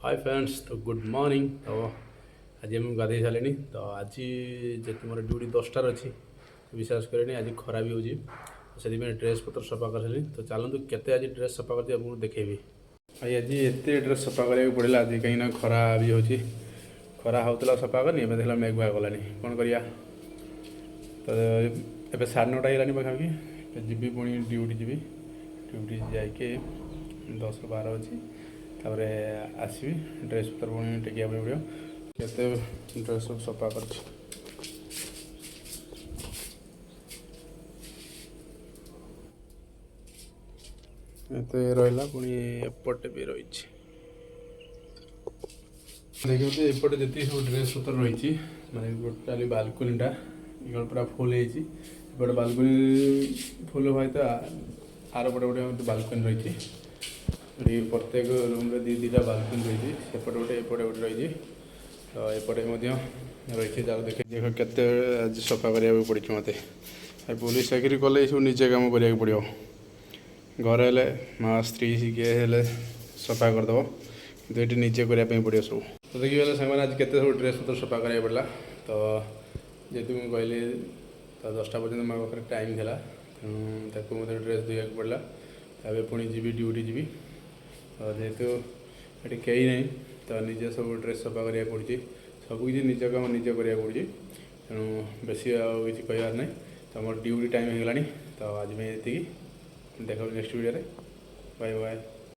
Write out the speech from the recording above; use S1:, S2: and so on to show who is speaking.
S1: ହାଏ friends, ତ good morning. ତ ଆଜି ମୁଁ ଗାଧେଇ ସାରିଲିଣି। ତ ଆଜି ଯେହେତୁ ମୋର ଡ୍ୟୁଟି 10ଟାରେ ଅଛି, ବିଶ୍ୱାସ କରିବେନି, ଆଜି ଖରା ବି ହେଉଛି, ସେଥିପାଇଁ ଡ୍ରେସ୍ ପତ୍ର ସଫା କରିସାରିଲିଣି। ତ ଚାଲନ୍ତୁ, କେତେ ଆଜି ଡ୍ରେସ୍ ସଫା କରିଛି ଆପଣଙ୍କୁ ଦେଖେଇବି। ଭାଇ, ଆଜି ଏତେ ଡ୍ରେସ୍ ସଫା କରିବାକୁ ପଡ଼ିଲା ଆଜି, କାହିଁକିନା ଖରା ବି ହେଉଛି। ଖରା ହେଉଥିଲା, ସଫା କରିନି। ଏବେ ଦେଖିଲା ମେଘୁଆ କଲାଣି, କ'ଣ କରିବା? ତ ଏବେ 9:30 ହେଇଗଲାଣି ପାଖାପାଖି। ଏବେ ଯିବି, ପୁଣି ଡ୍ୟୁଟି ଯିବି। ଡ୍ୟୁଟି ଯାଇକି 10ରୁ 12 ଅଛି, ତାପରେ ଆସିବି, ଡ୍ରେସ୍ ପତ୍ର ପୁଣି ଟେକିବା ପାଇଁ ପଡ଼ିବ। କେତେ ଡ୍ରେସ୍ ସବୁ ସଫା କରିଛି। ଏତେ ରହିଲା, ପୁଣି ଏପଟେ ବି ରହିଛି। ଦେଖିବ ତ, ଏପଟେ ଯେତିକି ସବୁ ଡ୍ରେସ୍ ପତ୍ର ରହିଛି, ମାନେ ଟୋଟାଲି ବାଲକୁନିଟା ପୁରା ଫୁଲ୍ ହେଇଛି। ଏପଟେ ବାଲକୁନି ଫୁଲ୍ ହୁଏ, ତ ଆରପଟେ ଗୋଟେ ଗୋଟେ ବାଲକୁନି ରହିଛି। ଏଠି ପ୍ରତ୍ୟେକ ରୁମ୍ରେ ଦୁଇ ଦୁଇଟା ବାଲକୁନି ରହିଛି। ସେପଟେ ଗୋଟେ, ଏପଟେ ଗୋଟେ ରହିଛି, ତ ଏପଟେ ମଧ୍ୟ ରହିଛି। ତାକୁ ଦେଖି ଦେଖ, କେତେ ଆଜି ସଫା କରିବାକୁ ପଡ଼ିଛି ମୋତେ। ଆଉ ପୋଲିସ ଚାକିରି କଲେ ଏସବୁ ନିଜେ କାମ କରିବାକୁ ପଡ଼ିବ। ଘରେ ହେଲେ ମା, ସ୍ତ୍ରୀ କିଏ ହେଲେ ସଫା କରିଦେବ, କିନ୍ତୁ ଏଠି ନିଜେ କରିବା ପାଇଁ ପଡ଼ିବ ସବୁ। ତ ଦେଖିଗଲେ ସାଙ୍ଗମାନେ, ଆଜି କେତେ ସବୁ ଡ୍ରେସ୍ ପତ୍ର ସଫା କରିବାକୁ ପଡ଼ିଲା। ତ ଯେହେତୁ ମୁଁ କହିଲି, ତ 10ଟା ପର୍ଯ୍ୟନ୍ତ ମୋ ପାଖରେ ଟାଇମ୍ ଥିଲା, ତେଣୁ ତାକୁ ମୋତେ ଡ୍ରେସ୍ ଧୋଇବାକୁ ପଡ଼ିଲା। ତାପରେ ପୁଣି ଯିବି, ଡ୍ୟୁଟି ଯିବି। ତ ଯେହେତୁ ଏଠି କେହି ନାହିଁ, ତ ନିଜେ ସବୁ ଡ୍ରେସ୍ ସଫା କରିବାକୁ ପଡ଼ୁଛି। ସବୁକିଛି ନିଜ କାମ ନିଜେ କରିବାକୁ ପଡ଼ୁଛି। ତେଣୁ ବେଶୀ ଆଉ କିଛି କହିବାର ନାହିଁ। ତ ମୋର ଡ୍ୟୁଟି ଟାଇମ୍ ହେଇଗଲାଣି। ତ ଆଜି ପାଇଁ ଏତିକି। ଦେଖ ନେକ୍ସଟ ଭିଡ଼ିଓରେ। Bye bye.